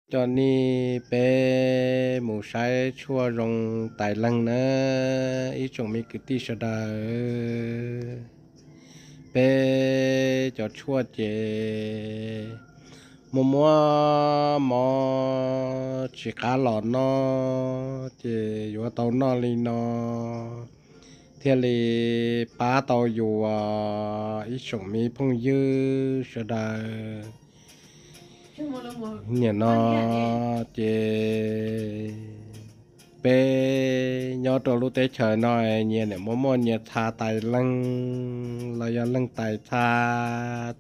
Coj nej peb mus saib tshuaj zoo tais leeg na, ib tsoom me kwv tij sawv daws. Peb cov tshuaj ces muaj muaj mob tsis qab los noj, ces yuav tau noj li no thiaj li pab tau yus, ib tsoom me phooj ywg sawv daws. Nim no ces peb nyob rau lub teb chaws no nyias niam muaj muaj nyias txha tais leeg los yog leeg tais txha,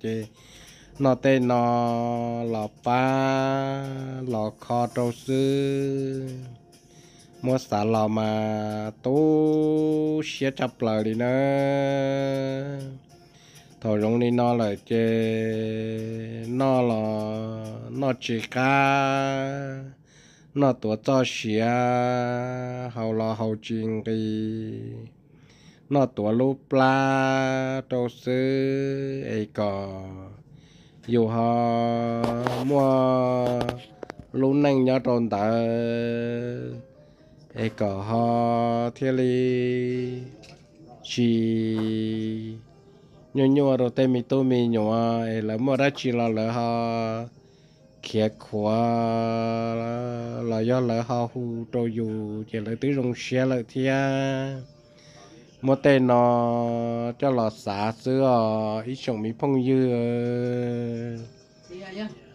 ces noj tej no los pab los kho rau xwb. Muab xav los mas tu siab tshaj plaws li na. Thaum zoo li no lawm ces noj los noj tsis qab, noj tuav txoj sia, haus los haus tsis nqis, noj tuav lub plab rau xwb es kom yus ho muaj lub neej nyob rau ntawd, es kom ho thiaj li tsis nyuaj nyuaj rau tej me tub me nyuam es lawv muaj dab tsi los lawv ho khiav khuav los yog lawv ho hu rau yus ces lawv twb zoo siab lawm thiab. Muab tej no coj los xav xwb os ib tsoom me phooj ywg.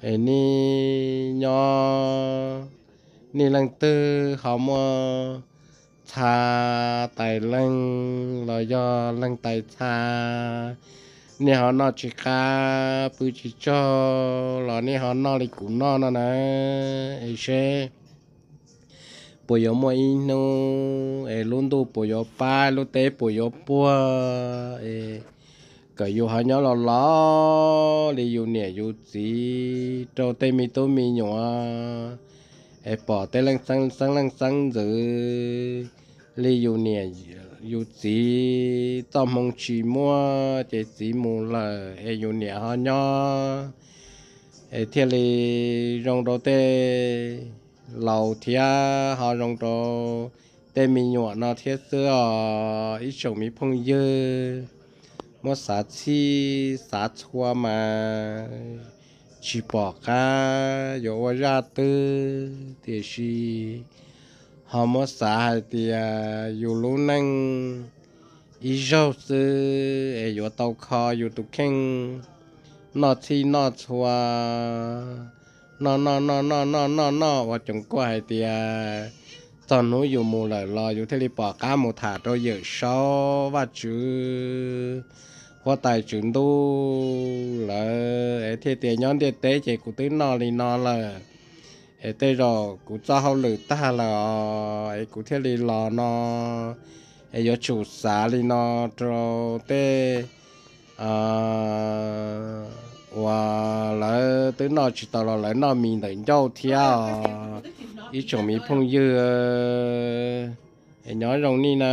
Es nej nyob, nej leej twg ho muaj txha tais leeg los yog leeg tais txha, nej ho noj tsis qab pw tsis tsaug los nej ho noj li kuv noj no na, es seb puas yuav muaj ib hnub es lub ntuj puas yuav pab, lub teb puas yuav puag, es kom yus ho nyob los los li yus niam yus txiv rau tej me tub me nyuam, es pom tej leej xeeb leej xeeb ntxwv li yus niam yus txiv txoj hmoo tsis muaj ces txiv mus lawm es yus niam ho nyob, es thiaj li zoo rau tej laus thiab ho zoo rau tej me nyuam no thiab xwb os ib tsoom me phooj ywg. Muab xav txhij xav txhua mas tsis pom qab yuav ua zaj twg, tiam sis ho muab xav hais tias yus lub neej ib zaug xwb es yuav tau kho yus tus kheej noj txhij noj txhua, noj noj noj noj noj noj noj ua coom kuaj hais tias txog hnub yus mus lawm los yus thiaj li pom qab mus tham rau Yawm Saub Vajtswv, Huab Tais Tswv Ntuj lawm es thiaj tias nyob ntiaj teb ces kuv twb noj li no lawm, es tej zaum kuv txoj hauj lwm tag lawm os es kuv thiaj li los no, es yuav tsum xav li no rau tej uas lawv twb noj tsis tau los lawv noj mis ntawm ncauj thiab os ib tsoom me phooj ywg, es nyob zoo nej na.